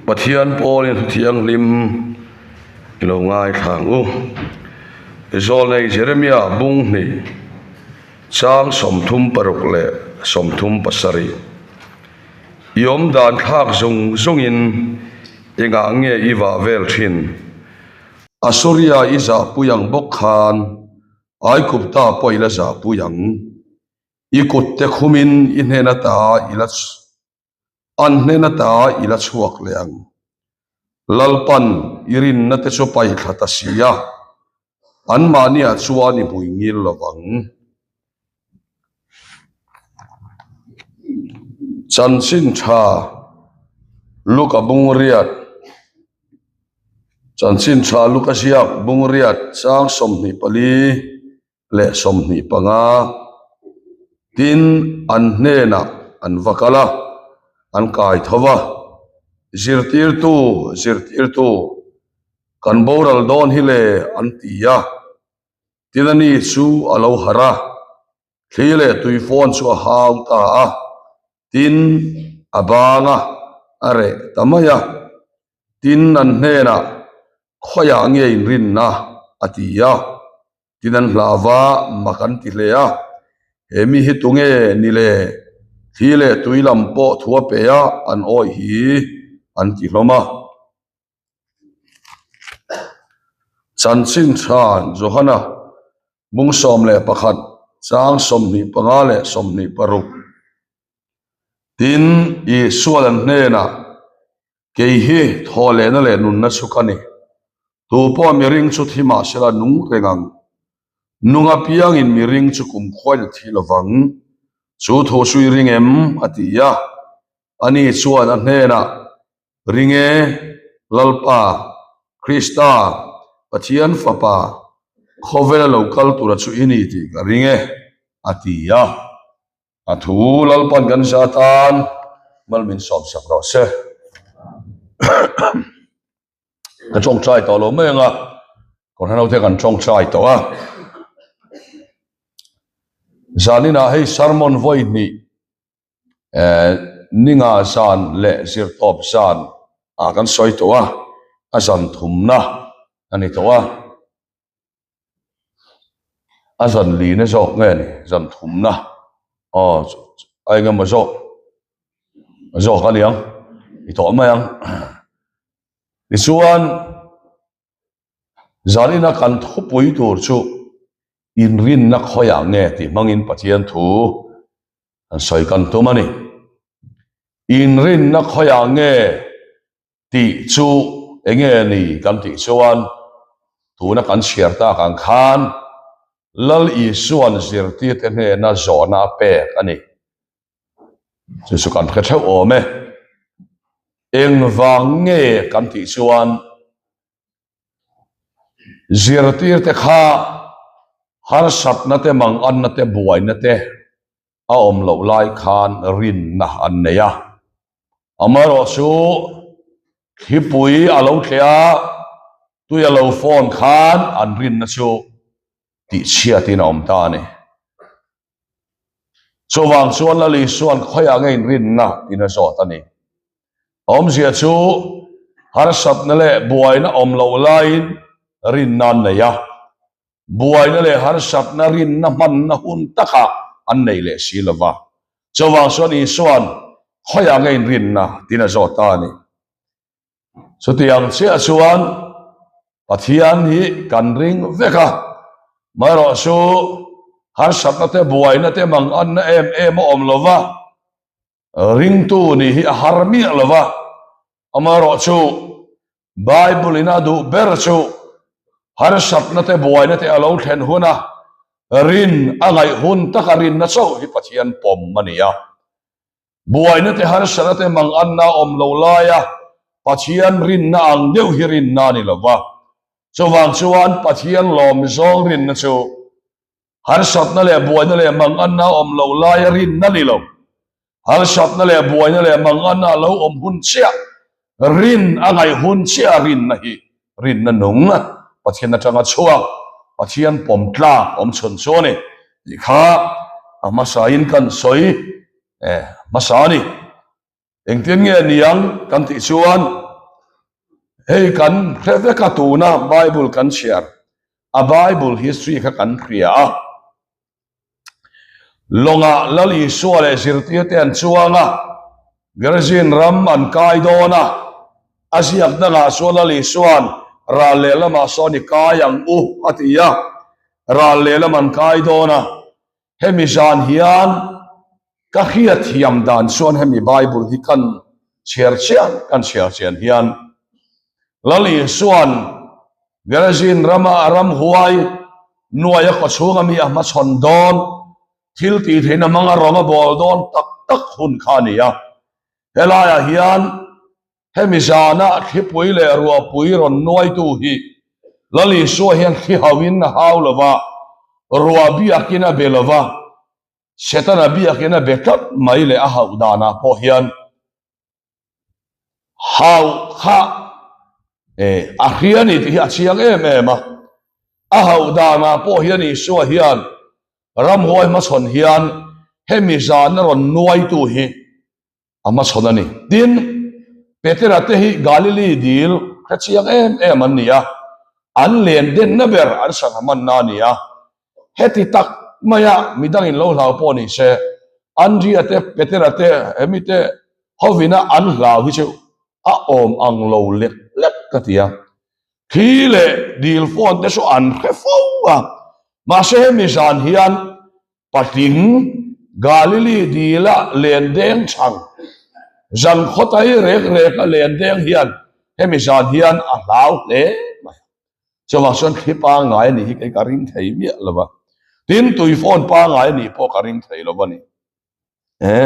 Pathian pawlin thu thianghlim i lo ngaithla ang u. Zawlnei Jeremia bung hnih chang 36 leh 37. I awm dan thlak zung zungin engah nge i vah vel thin? Asuria i zahpui ang bawk khan Aikupta pawh i la zahpui ang. I kutte khumin i hnen ata i la an hnen ata i la chhuak leh ang. Lalpan i rinna te chu paihthla ta si a, anmahniah chuan i hmui ngil lo vang. Chanchin tha Luka Bungriat Chanchin tha Luka ziak Bungriat chang 24 leh 25, tin an hnenah an va kal a, an kai tho va, Zirtirtu, zirtirtu, kan boral dawn hi le an ti a, tin ani chu a lo harh a, thli leh tui fawn chu a hau ta a, tin a bang a, a reh ta mai a, tin an hnenah khawiah nge inrinna a ti a. Tin an hlau va, mak an ti hle a, He mi hi tunge ni le? Thli leh tui lam pawh thu a pe a, an awih hi an ti hlawm a. Chanchin tha Johana bung 11 chang 25 leh 26. Tin, Isual an hnenah, Kei hi thaw lehna leh nunna chu ka ni. Tu pawh miring chu thi mah sela nung reng ang. Nung apiangin miring chu kumkhuain a thi lovang. Chu thu chu i ring em? a ti a. Ani chuan a hnenah, Ring e, Lalpa, Krista, Pathian Fapa, khawvela lo kal tura chu i ni tih ka ring e, a ti a. A thu Lalpan kan za tan mal min sawm sak rawh se. Ka tawngtai tawh lo mai anga Kohhran ho te kan tawngtai tawh a. Zaninah hei sermon vawi hnih eh ninga zan leh zirtawp zan ah kan sawi tawh a, a zan thumna a ni tawh a. A zan lina zawk nge ni zan thumna aw a eng emaw zawk zawk a niang i tawh mai ang tichuan zanina kan thupui tur chu inrinna khawiah nge tih hmangin Pathian thu an sawi kan tum a ni inrinna khawiah nge Tih chu enge ni kan tih chuan tuna kan chhiar tak ang khan Lal Isua'n zirtirte hnena zawhna a pek a ni. Chu chu kan hre theuh awm e. Engvang nge kan tih chuan zirtirte kha harsatna te, manganna te, buaina te a awm loh lai khan rinna an nei a. Amaherawhchu thlipui a lo tleh a, tui a lo fawn khan an rinna chu tihchhiatin a awm ta a ni. Chuvang chuan Lal Isua'n khawiah nge inrinna tiin a zawt a ni. A awmzia chu harsatna leh buaina awm loh laiin rinna an nei a, Buaina leh harsatna rinna hmanna hun takah an nei leh si lo va. Chuvang chuan Isua'n khawiah nge inrinna tiin a zawt ta a ni. Chutiang chiah chuan Pathian hi kan ring vek a, amaherawhchu harsatna te buaina te manganna em em a awm lo va, ringtu nih hi a har miah lo va, amaherawhchu Bible in a duh ber chu harsatna te buaina te a lo thlen hun a, rin a ngaih hun taka rinna chauh hi Pathian pawm a ni a. Buaina te harsatna te manganna a awm lo laia Pathian rinna ang deuh hi rinna a ni lo va. Chuvang chuan Pathian lawm zawng rinna chu Harsatna leh buaina leh manganna a awm lo laia rinna ni lo. Harsatna leh buaina leh manganna a lo awm hun chiah, rin a ngaih hun chiah rinna hi rinna nung, Pathian atanga chhuak, Pathian pawm tlak awm chhun chu a ni tih kha a hmasain kan sawi hmasa a ni. Engtin nge niang kan tih chuan. Hei kan hre vek a tuna Bible kan chhiar a Bible history kha kan hria a. Lawngah Lal Isua leh zirtirte an chuang a, Gerizim ram an kai dawn a. A ziak dangah chuan Lal Isua'n ral lehlamah sawn i kai ang u a ti a, ral lehlam an kai dawn a. Hemi zan hian ka hriatthiam dan chuan hemi Bible hi kan chhiar chian kan chhiar chian hian Lal Isua'n Gerizim rama a ramhuai nuaia khawchhunga mi a hmachhawn dawn, thil tih theihna hmanga rawng a bawl dawn tak tak hun kha a ni a. Helaiah hian hemi zana thlipui leh ruahpui rawn nuaitu hi Lal Isua hian thli hauhin a hau lo va, ruah biakin a be lo va, Setana biakin a be tlat mai leh a hauh danah pawh hian Hau kha eh a hria a ni tih hi a chiang em em a. A hauh danah pawh hian Isua hian ramhuai hmachhawn hian hemi zana rawn nuaitu hi a hmachhawn a ni. Tin, Petera te hi Galili dil hre chiang em em an ni a, an len denna ber an sangha hmanna a ni a. Heti tak maia midangin lo hlau pawh ni se, Andria te, Petera te, hemi te hovina an hlau hi chu a awm ang lo lek lek ka ti a. Thli leh dil phone te chu an hre fo a, mahse hemi zan hian patling Galili dila len deng chhang, zan khawtai rek reka len deng hian hemi zan hian a hlau hle mai a. Chuvang chuan thli pangngai a nih hi kei ka ring thei miah lo va, tin tui phone pangngai a nih pawh ka ring thei lo va ni. E,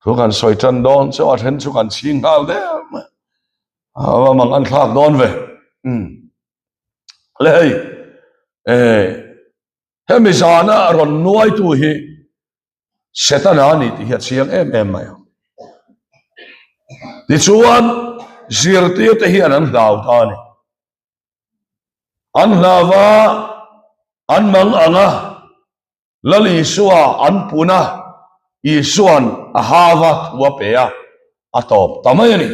thu kan sawi tan dawn chu a then chu kan chhing nghal der mai. A va mang an thlak dawn ve. Um. Le hei, e, hemi zana rawn nuaitu hi Setana a ni tih hi a chiang em em mai ang. Tichuan, zirtirte hian an hlau ta a ni. An hlau a, an mang ang a, Lal Isua an pun a, Isua'n a hava thu a pe a, a tawp ta mai a ni.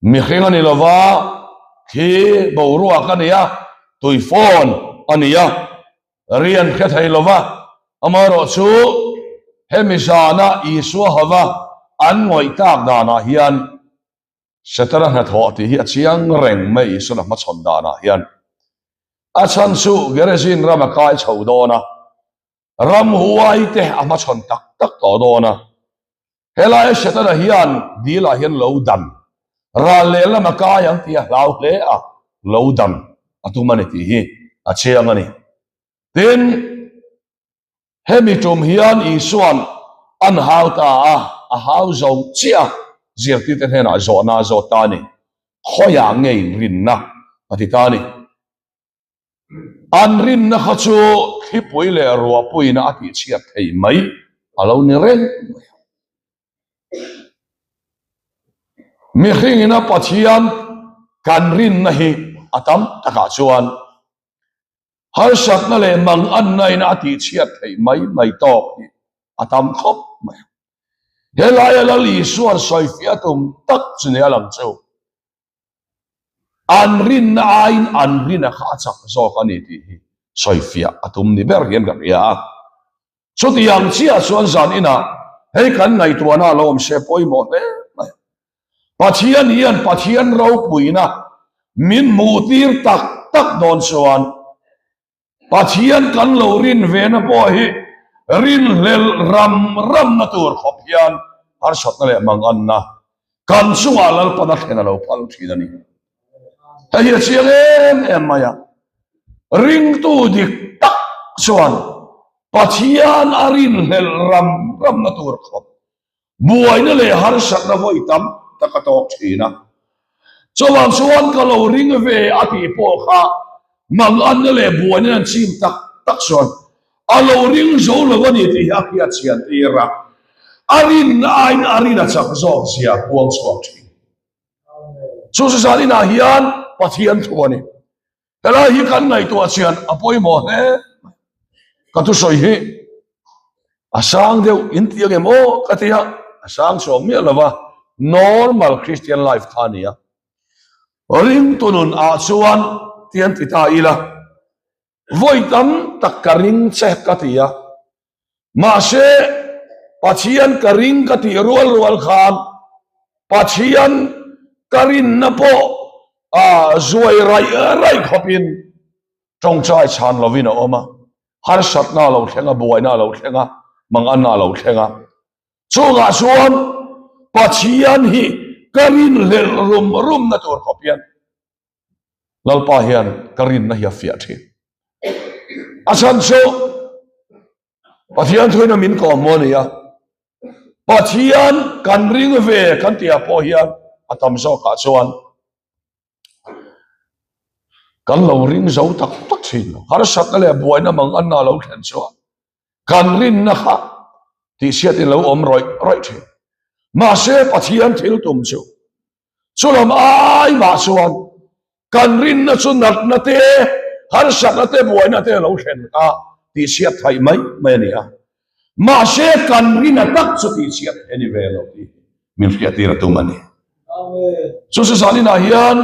Mihring a ni lo va, thli boruak a ni a, tui fawn a ni a, rian hre thei lo va. Amaherawh chu hemi zana Isua hova an ngawih tak danah hian Setana hnathawh tih hi a chiang reng mai Isuan a hmachhawn danah hian. A chhan chu Gerezin ram a kai chho dawn a, ramhuai te a hmachhawn tak tak tawh dawn a. Helaia Setana hian dilah hian lo dan, ral lehlam a kai ang tih a hlau hle a, lo dan a tum a ni tih hi a chiang a ni. Tin, hemi tum hian Isua'n an hau ta a, a hau zo chiah a, zirtirte hnenah zawhna a zawt ta a ni. Khawiah nge inrinna a ti ta a ni. An rinna kha chu thlipui leh ruahpuiin a tihchhiat thei mai a lo ni reng mai a. Mihringin a Pathian kan rinna hi a tam takah chuan harsatna leh manganna in a tihchhiat theih mai mai tawk hi a tam khawp mai a. Helaia Lal Isua'n sawifiah tum tak chu nia lang chu. An rinna aiin an rina kha a chak zawk a ni tih hi sawifiah a tum ni ber hian ka hria a. Chutiang chiah chuan zan inah hei kan ngaihtuahna a lo awm se pawimawh hle mai. Pathian hian Pathian ropuina min hmuhtir tak tak dawn chuan Pathian kan lo rin vena pawh hi rinhlelh ram ramna tur khawp hian harsatna leh manganna kan chungah Lalpan a thlen a lo phal thin a ni. Hei hi a chiang em em mai a, ringtu dik tak chuan Pathian a rinhlelh ram ramna tur khawp Buaina leh harsatna vawi tam tak a tawk thin a. Chuvang chuan ka lo ring ve a tih pawh kha manganna leh buaina an chim tak tak chuan a lo ring zo lo a ni tih hi a hriat chhian tir a, a rinna aiin a rin a chak zawk zia puang chhuak thin. Chu chu zan inah hian Pathian thu a ni. Helai hi kan ngaihtuah chian a pawimawh hle mai. Ka thusawi hi a sang deuh in ti angem aw ka ti a, a sang chhuak miah lo va, normal Christian life kha a ni a. Ringtu nun ah chuan tian ti ta ila, vawi tam tak ka ring che ka ti a, mahse Pathian ka ring ka tih rual rual khan Pathian ka rinna pawh ah zuai raih raih khawpin tawngtai chhan lovin a awm a, harsatna a lo thleng a, buaina a lo thleng a, manganna a lo thleng a. Chungah chuan Pathian hi ka rinhlelh rum rumna tur khawp hian Lalpa hian ka rinna hi a fiah thin. A chhan chu Pathian thuin a min kawm maw nia, Pathian kan ring ve kan tihah pawh hian a tam zawkah chuan kan lo ring zo tak tak thin lo. Harsatna leh buaina manganna a lo thlen chuan kan rinna kha tihchhiatin lo awm rawih rawih thin. Mahse Pathian thil tum chu chulam ai mah chuan kan rinna chu natna te, harsatna te, buaina te a lo thlen kha tihchhiat theih mai mai a ni a. Mahse kan rinna tak chu tihchhiat theih a ni ve lo tih min hriattir a tum a ni. Chu chu zaninah hian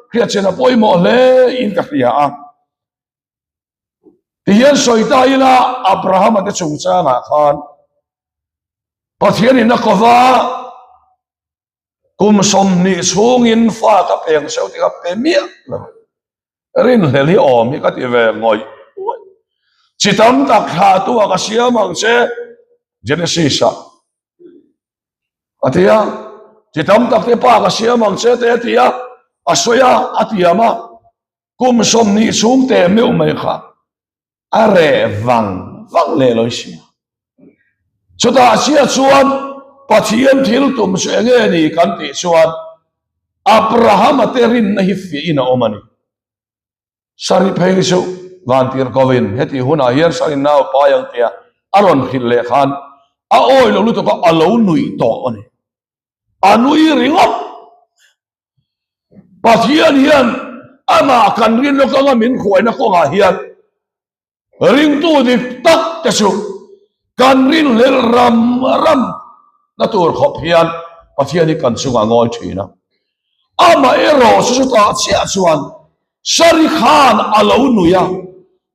hriatchian a pawimawh hle in ka hria a. Tihian sawi ta ila Abrahama te chungchangah khan Pathianin a kova kum 20 chhungin fa ka peng seuh tih kha pe miah lo. Rinhlel hi awm hi ka ti ve ngawih ngawih. Chi tam tak thlah tu ah ka siam ang che Genesis ah a ti a, chi tam tak te pa ka siam ang che te a ti a, a sawi a, a tiam a. Kum 20 chhung teh meuh mai kha a reh vang vang leh lo si a. Chutah chiah chuan Pathian thil tum chu eng nge ni kan tih chuan Abrahama te rinna hi fiahin a awm a ni. Sari phei chu vantir kovin hetih hunah hian Sari nau pai ang tia a rawn hrilh leh khan a awi lo lutuk a, a lo nuih tawh a ni. A nui ringawt. Pathian hian amah kan rinna kawnga min hruaina kawngah hian ringtu dik tak te chu kan rinhlelh ram ram na tur khawp hian Pathian hi kan chungah ngawi thin a. Amah erawh chu chutah chiah chuan Sari khan a lo nui a,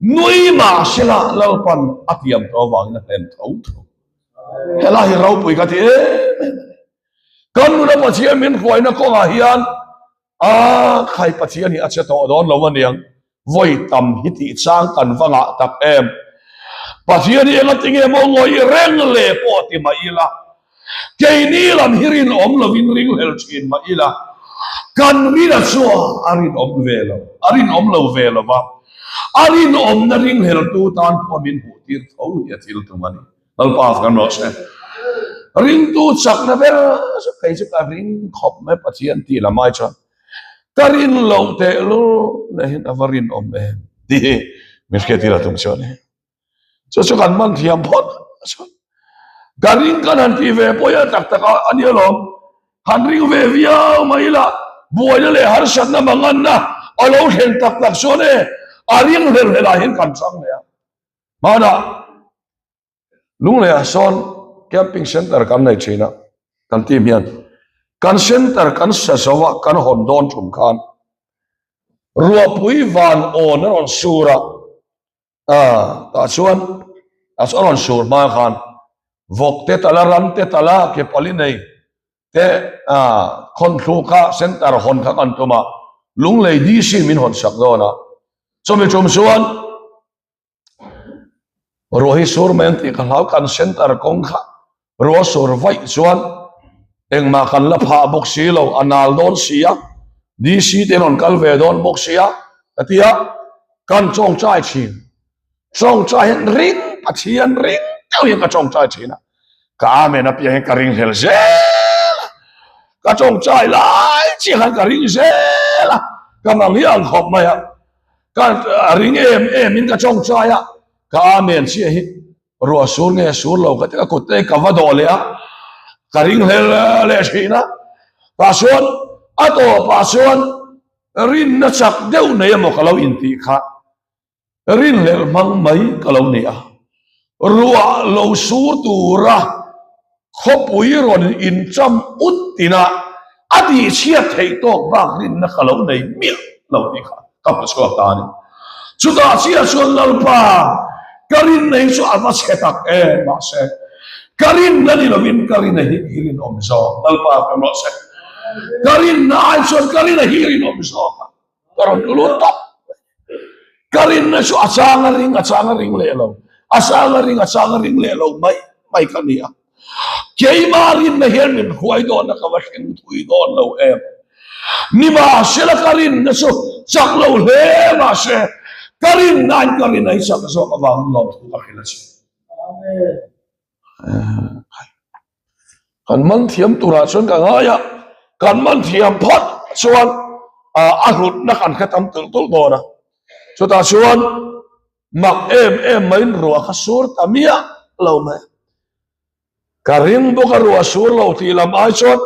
nui mah sela Lalpan a tiam tawh avangin a hlen tho tho. Helai hi ropui ka ti em em a ni. Kan nuna Pathian min hruaina kawngah hian a khai Pathian hi a che tawh dawn lo aniang, vawi tam hi tih chang kan va ngah tak em. Pathian hi enga tinge maw ngawih reng le pawh ti mah ila, keini lam hi rinawm lovin ringhlel thin mah ila, kan rina chuan a rinawm ve lo, a rinawm lo ve lo va, a rinawmna ringhleltu tan pawh min hmuhtir tho hi a thil tum a ni. Lalpa kan rawh se. Ringtu chakna ber chu kei chu ka ring khawp mai Pathian tih lam ai chuan ka rin loh teh lul leh hin a va rinawm em tih hi min hriattir a tum chu a ni. Chu chu kan man thiam phawt chuan ka ring kan han tih ve pawh hian tak tak a ni alawm. Han ring ve viau mai ila buaina leh harsatna manganna a lo thlen tak tak chuan e a ring hlel hlel ah hian kan chang leh a. Hmanah Lungleiah sawn camping center kan nei thin a, kan team hian kan center kan sa zo a, kan hawn dawn thum khan ruahpui van awn a rawn sur a, ah tah chuan a rawn sur hma khan vawk te tala ran te tala ke pali nei te ah khawnthlu kha center hawn kha kan tum a, Lunglei DC min hawn sak dawn a, chumi tum chuan. Ruah hi sur mai ang tih ka hlau kan center kawng kha ruah sur vaih chuan engmah kan la phah bawk si lo a nal dawn si a DC te an rawn kal ve dawn bawk si a ka ti a kan tawngtai thin tawngtai hian ring Pathian ring deuh hian ka tawngtai thin a ka amen apiang hian ka ring hlel zel a ka tawngtai lai chiah khan ka ring zel a ka mang hi ang khawp mai a. Ka ring em em in ka tawngtai a, ka amen chiah hi ruah sur nge sur lo ka ti ka kut te ka va dawh leh a, ka ring hlel leh thin a, tah chuan a tawpah chuan rinna chak deuh nei emaw ka lo intih kha rinhlelh hmang mai ka lo ni a, ruah lo sur tura khawpui rawn incham ut tina. A tihchhiat theih tawk bak rinna ka lo nei miah lo tih kha ka hmu chhuak ta a ni. Chutah chiah chuan Lalpa, ka rinna hi chu a va chhe tak em, mahse ka rinna ni lovin ka rinna hi i rinawm zawk, Lalpa ka rawh se. Ka rinna ai chuan ka rinna hi i rinawm zawk a, ka rawn tlu lut tawp. Ka rinna chu a chang a ring, a chang a ring leh lo, a chang a ring, a chang a ring leh lo mai mai ka ni a. Keimah rinna hian min hruai dawn a, ka va thleng thui dawn lo em. Nimahsela ka rinna chu chak lo hle mahse ka rinnain ka rinna hi chak zawk avangin lawmthu ka hrilh a che. Kan man thiam turah chuan ka ngai a, kan man thiam phawt chuan a hlutna kan hre tam tulh tulh dawn a. Chutah chuan mak em em maiin ruah kha sur ta miah lo mai. Ka ring bawk a ruah sur lo tih lam ai chuan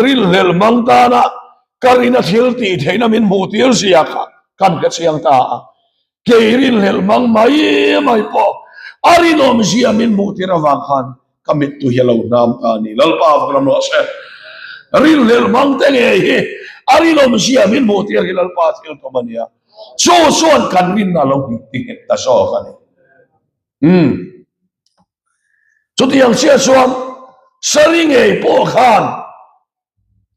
rinhlelh mang tana ka rina thil tih theihna min hmuh tir zia kha kan hre chiang ta a. Kei rinhlelh mang mai mai pawh a rinawm zia min hmuh tir avang khan ka mittu hi a lo hnam ta a ni. Lalpa vak ram rawh se. Rinhlelh mang te ngei hi a rinawm zia min hmuh tir hi Lalpa thil tum a nia. Chu chuan kan rinna lo ti nghet ta zawk a ni. Umm. Chutiang chiah chuan Sari ngei pawh khan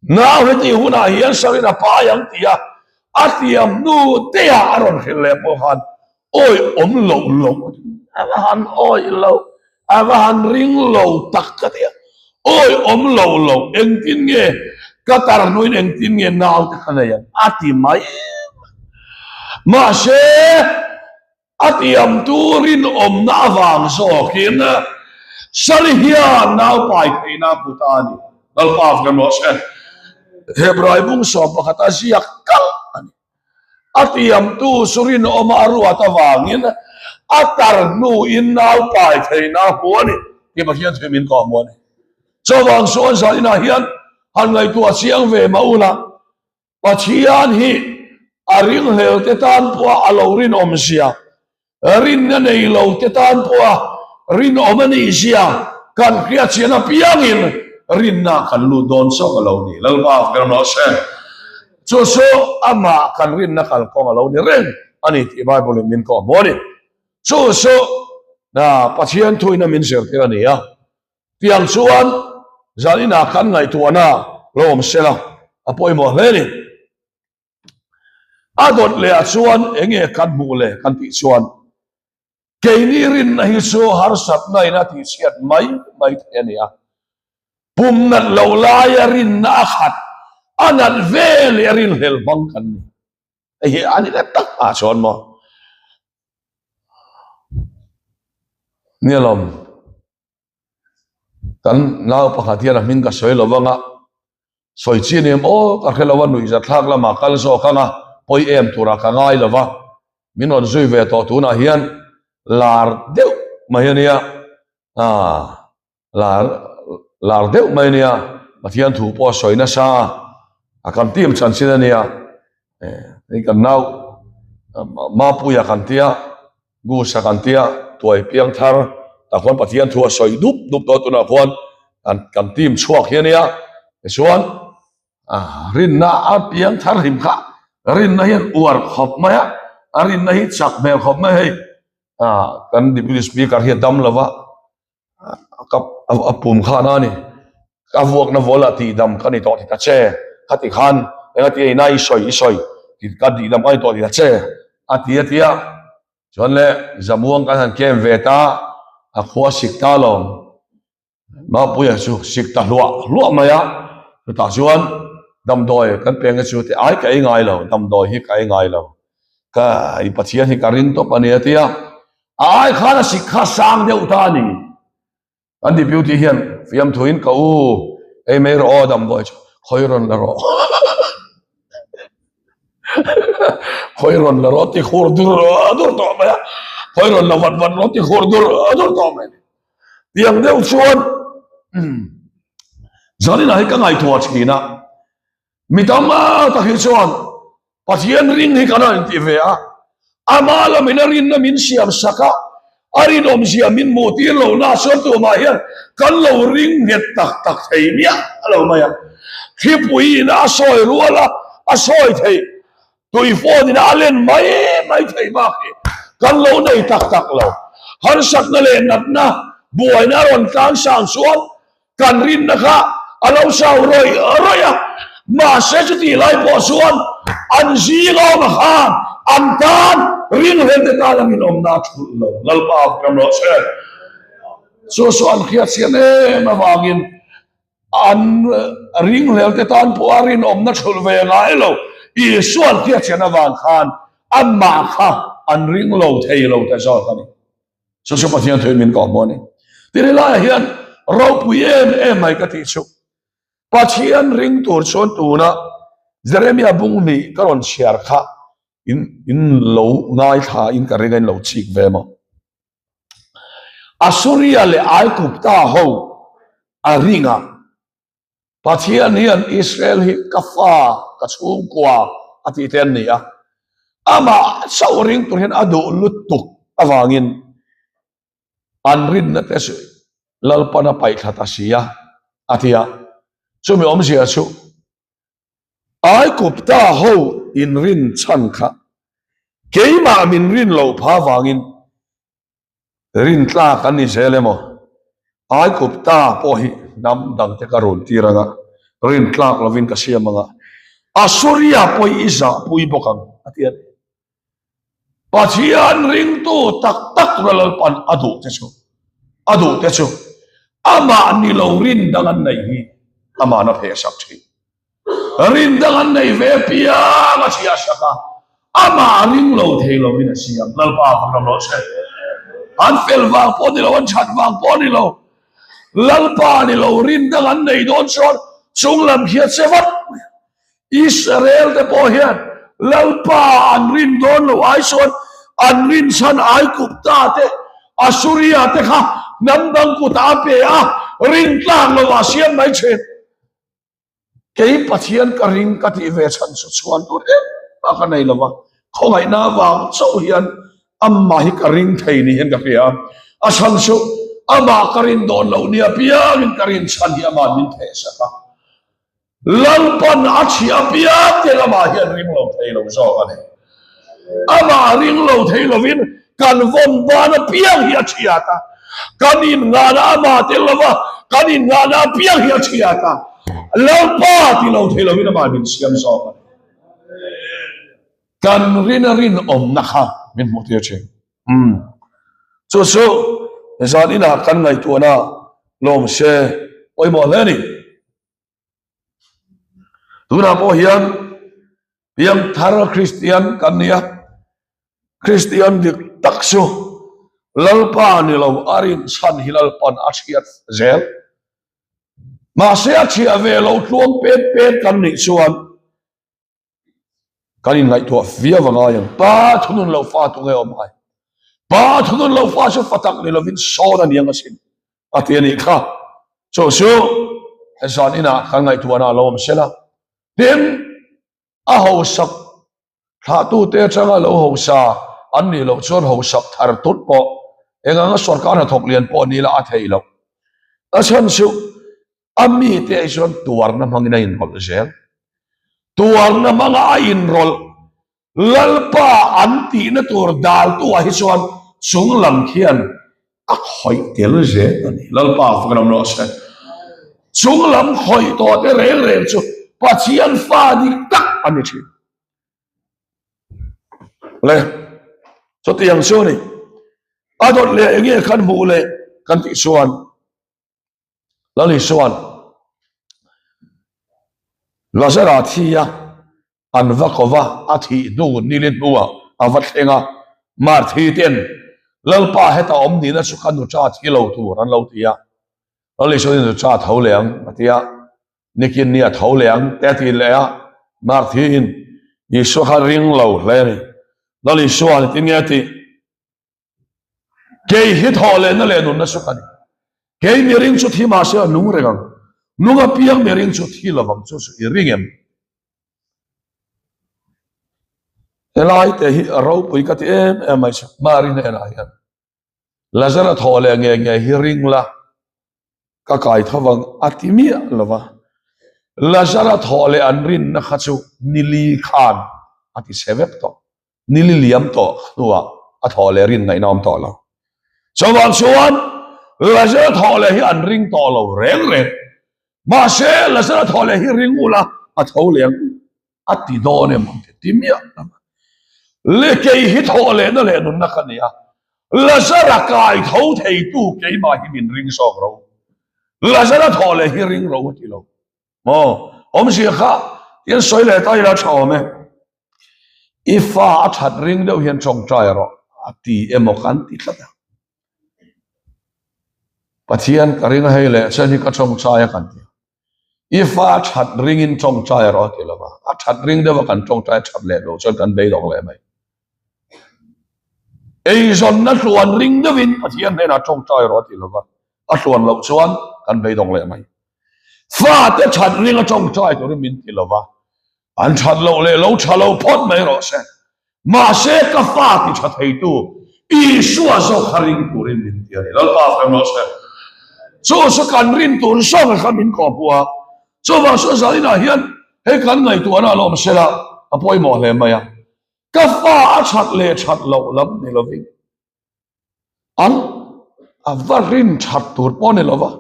nau heti hunah hian Sarin a pai ang tih a, a tiam hnu teah a rawn hrilh leh pawh khan awi awm loh loh a ti. A va han awi lo, a va han ring lo tak ka ti a. Awi awm loh loh engtin nge ka tar hnuin engtin nge nau te kha nei ang a ti mai mai. Mahse. A tiamtu rinawmna avang zawkin Sari hian naupai theihna a hmu ta a ni. Lalpa vek rawh se. Hebrai bung 11 a ziak kalh a ni. A tiamtu chu rinawma a ruat avangin a tar hnuin naupai theihna a hmu a ni tih Pathian thu min kawh hmu a ni. Chuvang chuan zaninah hian han ngaihtuah chiang ve mah ula, Pathian hi a ringhlel te tan pawha a lo rinawm zia, rinna nei lo te tan pawha rinawm a nih zia kan hriatchian apiangin rinna kan lut dawn chauh a lo ni. Lalpa ber rawh se. Chu chu amah kan rinna kalkawng a lo ni reng a ni tih Bible in min kawhhmuh a ni. Chu chu Pathian thuina min zirtir a ni a. Tiang chuan zan inah kan ngaihtuahna lo awm sela a pawimawh hle ni. A dawt leh ah chuan enge kan hmuh le kan tih chuan keini rinna hi chu harsatna in a tihchhiat mai mai thei a ni a. Pum nat loh laia rinna a khat a nat ve leh a rinhlel hmang kan ni. Hei hi a ni leh tak ah chuan maw. Nia lawm. Kan nau pakhat hian a hming ka sawi lo vang a, sawi chi ni em aw ka hre lo a, nuihza thlak lamah kal zawk ang a, pawi em turah ka ngai lo va, min rawn zui ve tawh tunah hian lar deuh mai a nia, aaa lar lar deuh mai a nia, Pathian thu pawh a sawi nasa a, a kan team chanchin a nia, hei kan nau Mapuia kan tia. Goose a kan tia tuai piang thar tah khuan Pathian thu a sawi dup dup tawh tunah khuan kan kan team chhuak hi a nia tichuan ah rinna a piang thar hlim kha rinna hian uar khawp mai a a rinna hi chak hmel khawp mai hei ah kan deputy speaker hi a dam lo va ka a pum khan a ni ka vuakna vawl ah tihdam ka ni tawh ti ta che khati khan enga ti eina i sawi i sawi ti ka tihdam ka ni tawh ti ta che a ti a ti a chuan le zamuang kan han kem ve ta a khua sik ta lawm Mapuia chu sik ta hluah hluah mai a chutah chuan damdawi kan peng te chu ti ai ka ei ngai lo damdawi hi ka ei ngai lo ka i Pathian hi ka ring tawp a ni a ti a A ai khan a sik kha sang deuh ta a ni. Kan deputy hian fiamthuin ka u ei mai rawh aw damdawi chu khawi rawn la rawh khawi rawn la rawh ti khur dur dur tawh mai a khawi rawn la vat vat rawh ti khur dur dur tawh mai tiang deuh chuan zaninah hi ka ngaihtuah thin a mi tam tak hi chuan Pathian ring hi kan han ti ve a, ama lamin a rinna min siam sak a, A rinawmzia min hmuh tir lo na chuan tumah hian kan lo ring nghet tak tak thei miah lo mai a. Thlipui in a sawi rual a, a sawi theih. Tui phone in a len mai mai thei bak hi kan lo nei tak tak lo. Harsatna leh natna buaina a rawn tlang sang chuan Kan rinna kha a lo sau rawih rawih a, mahse chutih lai pawh chuan an zingawma khan an tan ringhlel te tan an inawmna a thulh lo. Lalpa a ram rawh se. Chu chu an hriatchhian em avangin an ringhlel te tan pawh a rinawmna thulh ve ngai lo. Isua an hriatchhian avang khan amah kha an ring lo thei lo ta zawk a ni. Chu chu Pathian thuin min kawh hmuh a ni. Tiri laiah hian ropui em em mai ka tih chu Pathian ring tur chuan tuna Jeremia bung hnih ka rawn chhiar kha in in lo ngaithla in ka ring a in lo chik ve maw. Asuria leh Aigupta ho a ring a. Pathian hian Israel hi ka fa, ka chhungkua a tih te an ni a, amah chauh ring tur hian a duh lutuk avangin an rinna te chu Lalpan a paih thla ta si a, a ti a. Chumi awmzia chu Aigupta ho inrin chhan kha keimah min rin loh pha avangin Rin tlak an ni zel emaw? Aigupta pawh hi hnam dangte ka run tir anga, rin tlak lovin ka siam anga, Asuria pawh hi i zahpui bawk ang, a ti a ni. Pathian ringtu tak tak tura Lalpan a duh te chu, a duh te chu amah ni lo rin dang an neih hi ama'n a phehsak thin. Rin dang an nei ve piang a chhia sak a, amah ring lo thei lovin a siam. Lalpa fak ram rawh se. An fel vang pawh ni lo, an that vang pawh ni lo, Lalpa ni lo rin dang an nei dawn chuan chung lam hian che vat mai. Israel te pawh hian Lalpa an rin dawn lo ai chuan an rin chhan Aigupta te, Asuria te kha hnam dang kutah a pe a, rin tlak lovah a siam mai thin. Kei Pathian ka ring ka tih ve chhan chu chhuan tur engmah ka nei lova, khawngaihna avang chauh hian amah hi ka ring thei ni hian ka hria a, a chhan chu amah ka rin dawn loh nia piangin ka rin chhan hi amah min theh sak a, Lalpan a chhiah apiang te lamah hian ring lo thei lo zawk a ni. Amah ring lo thei lovin kan vawn ban apiang hi a thiat a, kan innghahna amah tel lova kan innghahna apiang hi a thiat a, Lalpa ti lo thei lovin amah min siam zawk a ni. Kan rina rinawmna kha min hmuh tir thin. Umm. Chu chu zan inah kan ngaihtuahna lawm se pawimawh hle a ni. Tunah pawh hian piangthar Kristian kan ni a, Kristian dik tak chu Lalpa ni lo a rinchhan hi Lalpan a hriat zel. Mahse a chhiah ve lo tluang pet pet kan nih chuan Kan inngaihtuah viau a ngai ang. Pa thunun lo fa tu nge awm ngai? Pa thunun lo fa chu fa tak ni lovin sawn a ni ang asin a ti a nih kha. Chu chu he zan inah kan ngaihtuahna a lo awm sela. Tin, a hausak thlahtute atanga lo hausa an nih loh chuan hausak thar tut pawh eng anga sorkar hnathawk lian pawh ni la a theih loh. A chhan chu A mite ah chuan tuarna hmangin a inrawlh zel. Tuarna hmanga a inrawlh Lalpa an tihna tur daltu ah hi chuan chung lam khian a khawih tel zel a ni. Lalpa fak ram rawh se. Chung lam khawih tawh te reng reng chu Pathian fa dik tak a ni thin. Le, chutiang chu a ni. A dawt leh enge khan hmuh leh kan tih chuan Lal Isua'n Lazara thi a an va ko va, a thih hnu nili hnuah a va thleng a, Marthi ten Lalpa heta awm nihna chu ka nucha thi lo tur an lo ti a, Lal Isua'n i nucha tho leh ang a ti a, nikin ni a tho leh ang te a ti leh a, Marthi-in Isua kha ring lo hle a ni. Lal Isua'n engtin nge a tih? Kei hi thawh lehna leh nunna chu ka ni. Kei miring chu thi mahse a nung reng ang. Nung apiang miring chu thi lovang chu chu i ring em? Helai te hi a ropui ka ti em em mai chu Mari hnenah hian. Lazara thawh leh nge nge hi ring la, ka kai tho vang a ti miah lo va. Lazara thawh leh an rinna kha chu nili khan a ti chhe vek tawh. Nili liam tawh hnuah a thawh leh rin ngaihna awm tawh lo. Chuvang chuan Lazara thawh leh hi an ring tawh lo reng reng. Mahse Lazara thawh leh hi ring ula a tho leh ang. A ti dawn em ang ti miah lo a. Le kei hi thawh lehna leh nunna ka ni a, Lazara kai tho theitu keimah hi min ring zawk ro. Lazara thawh leh hi ring ro a ti lo. Maw? Awmzia kha tian sawi leh ta ila tha awm e. I fa a that ring deuh hian tawngtai rawh a ti emaw kan ti tlat a. Pathian ka ring a hei leh chen hi ka tawngtai a kan ti a. I fa that ringin tawngtai rawh a ti lo va, a that ring deuh a kan tawngtai that leh loh chuan kan beidawng leh mai. Eizawnna hluan ring deuhin Pathian hnenah tawngtai rawh a ti lo va, a hluan loh chuan kan beidawng leh mai. Fate that ringa tawngtai turin min ti lo va, An that loh leh lo tha lo phawt mai rawh se. Mahse ka fa ti tha theitu Isua zawk kha ring turin min ti a ni. Lalpa fem rawh se. Chu chu kan rin tur zawk kha min kawhpua a. Chuvang chu zaninah hian hei kan ngaihtuahna a lawm sela a pawimawh hle mai a. Ka fa a that leh that loh lam ni lovin an a va rin that tur pawh ni lova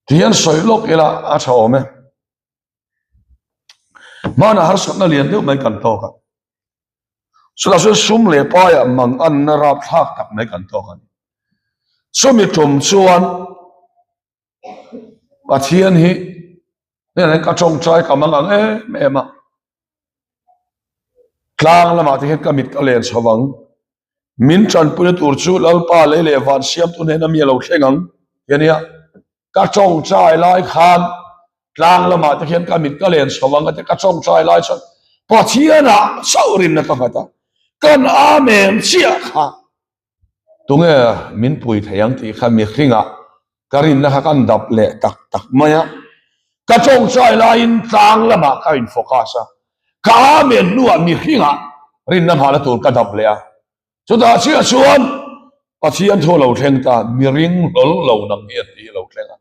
tihian sawi lawk ila a tha awm e. Hmanah harsatna lian deuh mai kan tawk a, chutah chuan sum leh paiah mang anna rapthlak tak mai kan tawk a ni. Chumi tum chuan Pathian hi hnenah ka tawngtai ka mang ang em em a, tlang lamah te hian ka mit ka len chho vang, min tanpuina tur chu Lalpa lei leh van siamtu hnena mi a lo thleng ang ti a nia. Ka tawngtai lai khan tlang lamah te khian ka mit ka len chho ang a ti, ka tawngtai lai chuan Pathianah chauh rinna ka nghat a, kan Amen chiah kha tunge min pui thei ang tih kha mihringah ka rinna kha kan dap leh tak tak mai a, ka tawngtai laiin tlang lamah ka in focus a, ka Amen hnuah mihringah rinna nghahna tur ka dap leh a. Chutah chiah chuan Pathian thu a lo thleng ta, mi ring hlawl lo nang hi a ti a lo thleng a,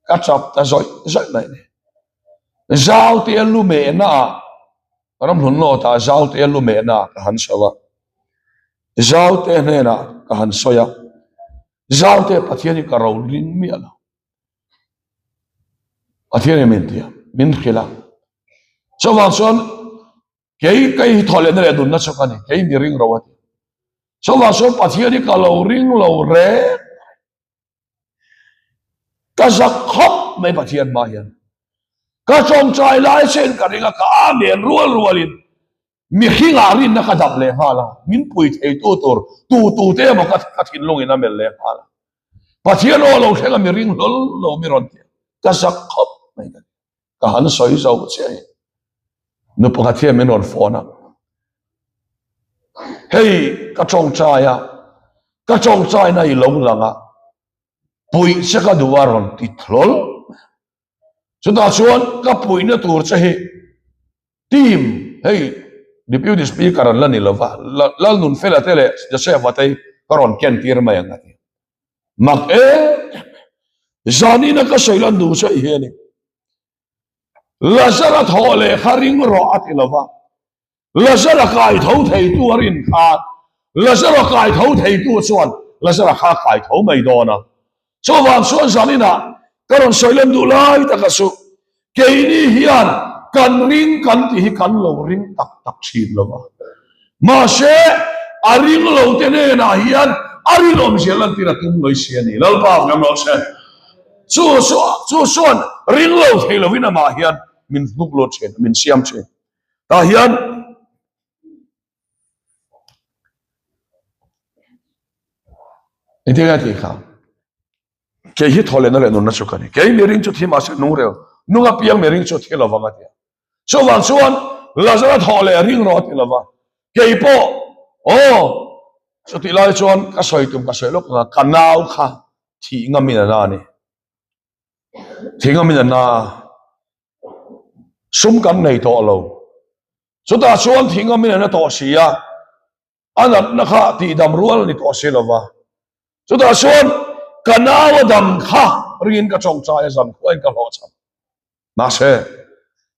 ka chap ta zawih zawih mai a ni. Zautea lu mehna ah, ramhlun lawtah Zautea lu mehna ah ka han chho a, Zautea hnenah ka han sawi a, Zautea Pathian hi ka ro ring miah lo. Pathian in min ti a, min hrilh a. Chuvang chuan Kei kei hi thawhlehna leh nunna chu ka ni, kei mi ring ro a ti. Chuvang chuan Pathian hi ka lo ring lo reng. Ka zak khawp mai Pathian hma hian. Ka tawngtai lai chein ka ring a, ka amen rual rualin mihringah rinna ka dap leh nghal a, min pui theitu tur tu tu te emaw ka ka thinlungin a melh leh nghal a. Pathian aw lo thleng a mi ring hlawl lo mi rawn ti a, ka zak khawp mai ka ti. Ka han sawi zo che a ni. Nu pakhat hian min rawn phone a, hei ka tawngtai a, ka tawngtaina i lo lang a, puih che ka duh a rawn ti hlawl. Chutah chuan ka puihna tur che hi team hei Deputy Speaker an la ni lova, Lalnunfela te leh Joseph-a te hi ka rawn ken tir mai ang a ti. Mak em em Zanina ka sawi lan duh che hi a ni. Lazara thawh leh kha ring rawh a ti lova. Lazara kai tho theitu a rin khan Lazara kai tho theitu chuan Lazara kha kai tho mai dawn a. Chuvang chuan Zanina ka rawn sawi lan duh lai taka chu Keini hian kan ring kan tih hi kan lo ring tak tak thin lo va. Mahse, a ring lo te hnenah hian a rinawmzia lantir a tum lawi si a ni. Lalpa ngam rawh se. Chu chu chu chuan ring lo thei lovin amah hian min hnuk lut thin, min siam thin. Tah hian engtin nge a tih kha? Kei hi thawhlehna leh nunna chu ka ni. Kei miring chu thi mahse nung reu, nung apiang miring chu thi lovang a ti a. Chuvang chuan Lazara thawh leh ring rawh a ti lova. Kei pawh, aw, chutih lai chuan ka sawi tum ka sawi lawk ang a, ka nau kha thih ngamin a na a ni. Thih ngamin a na a, sum kan nei tawh lo. Chutah chuan thih ngamin a na tawh si a, A natna kha tihdam rual a ni tawh si lova. Chutah chuan ka nau a dam kha ringin ka tawngtai a zam khuain ka hlawhchham. Mahse,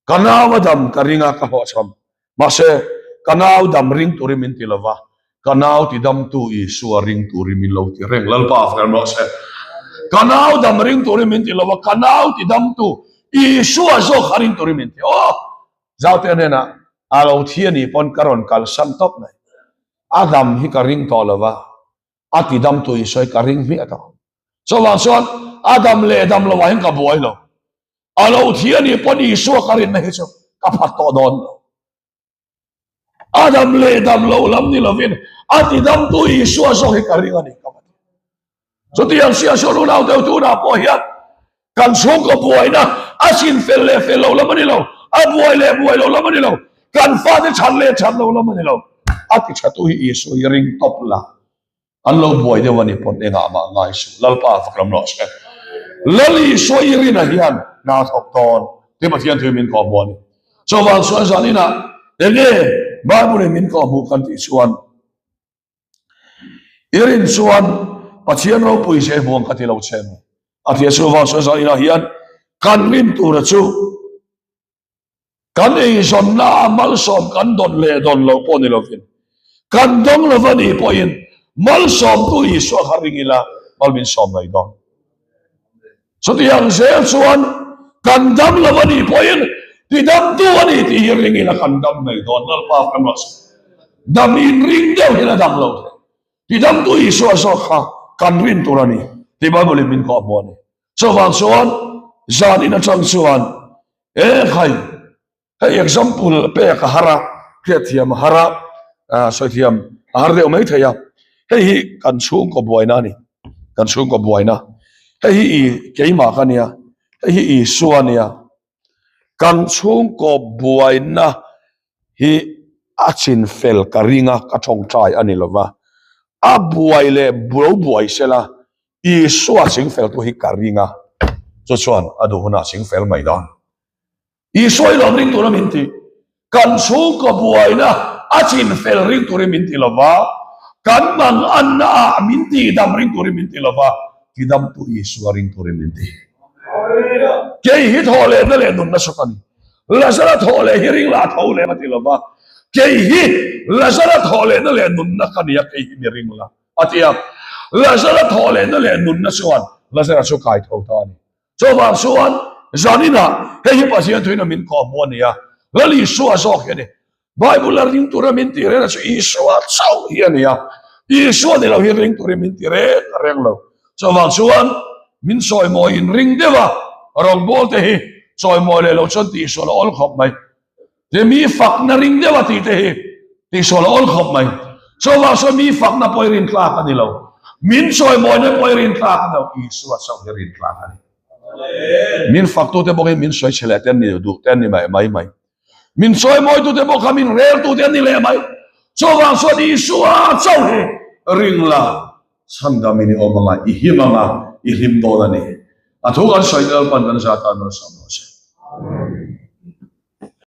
ka nau a dam ka ring a ka hlawhchham. Mahse, ka nau dam ring turin min ti lo va, ka nau ti damtu Isua ring turin min lo ti reng. Lalpa a fel rawh se. Ka nau dam ring turin min ti lo va, ka nau ti damtu Isua zawk kha ring turin min ti. Aw! Zaute hnenah a lo thi a nih pawn ka rawn kalsan tawp mai. A dam hi ka ring tawh lo va, a ti damtu Isua hi ka ring hmiah tawh. Chuvang chuan a dam leh dam lo ah hian ka buai lo. A lo thi a nih pawn Isua ka rinna hi chu ka phat tawh dawn lo. A dam leh dam lo lam ni lovin a ti damtu Isua zawk hi ka ring a ni ka va ti. Chutiang sia sawn unau deuh tunah pawh hian kan chhungkaw buaina a chin fel leh fel lo lam a ni lo, a buai leh buai lo lam a ni lo, kan fate that leh that lo lam a ni lo. A ti thatu hi Isua hi ring tawp la. An lo buai deuh a ni pawn engah mah ngai suh. Lalpa fak lam rawh se. Lal Isua i rinah hian hna thawk dawn tih Pathian thu min kawhhmuh a ni. Chuvang chuan zan inah enge Bible in min kawhhmuh kan tih chuan i rin chuan Pathian ropui zia i hmu ang ka ti lo che maw? A ti a chuvang chuan zan inah hian kan rin tura chu Kan eizawnna a malsawm kan dawn leh dawn lo pawh ni lovin, kan dawng lo va nih pawhin malsawmtu Isua kha ring ila mal min sawm mai dawn. Chutiang zel chuan kan dam lo va nih pawhin tidamtu a ni tih hi ring ila kan dam mai dawn. Lalpa kan rawh se. Dam inring deuh hian a dam lo thei. Tidamtu Isua zawk kha kan rin tur a ni tih Bible in min kawhhmuh a ni. Chuvang chuan zan in atang chuan e khai hei example pek a har a, hriatthiam a har a, sawithiam a har deuh mai thei a, hei hi kan chhungkaw buaina a ni, kan chhungkaw buaina hei hi i keimah ka nia, hei hi Isua a nia, kan chhungkaw buaina hi a chin fel ka ring a, ka tawngtai a ni lova, a buai leh lo buai sela Isua chingfel tu hi ka ring a, chu chuan a duh hunah chingfel mai dawn. Isua i lawm ring tura min ti, kan chhungkaw buaina a chinfel ring turin min ti lova, kan manganna ah min tihdam ring turin min ti lova, tidamtu Isua ring turin min ti. Kei hi thawh lehna leh nunna chu ka ni. Lazara thawh leh hi ring lah tho leh a ti lova, kei hi Lazara thawh lehna leh nunna ka ni a, kei hi mi ring la. A ti a, Lazara thawh lehna leh nunna chuan Lazara chu kai tho ta a ni. Chuvang chuan zaninah hei hi Pathian thuin a min kawhhmuh a ni a, Lal Isua zawk hi a ni. Bible a ring tura min tih reng a chu Isua chauh hi a ni a, Isua ni lo hi ring turin min ti reng reng lo. Chuvang chuan min chawimawi in ring deuh a, rawngbawlte hi chawimawi leh lo chuan tihsual a awl khawp mai. Ti mi fakna ring deuh a tih te hi tihsual a awl khawp mai. Chuvang chuan mi fakna pawh hi rin tlak a ni lo. Min chawimawina pawh hi rin tlak a ni lo. Isua chauh hi rin tlak a ni. Min faktute bawk hi min sawi chhe leh te an ni duh te an ni mai mai mai. Min chawimawitute bawk kha min reltute an ni leh mai. Chuvang chuan Isua chauh hi ring la, chhandam in i awm anga, i him anga, i hlim dawn a ni. A thu kan sawi Lalpan kan zat a, Malsawm rawh se.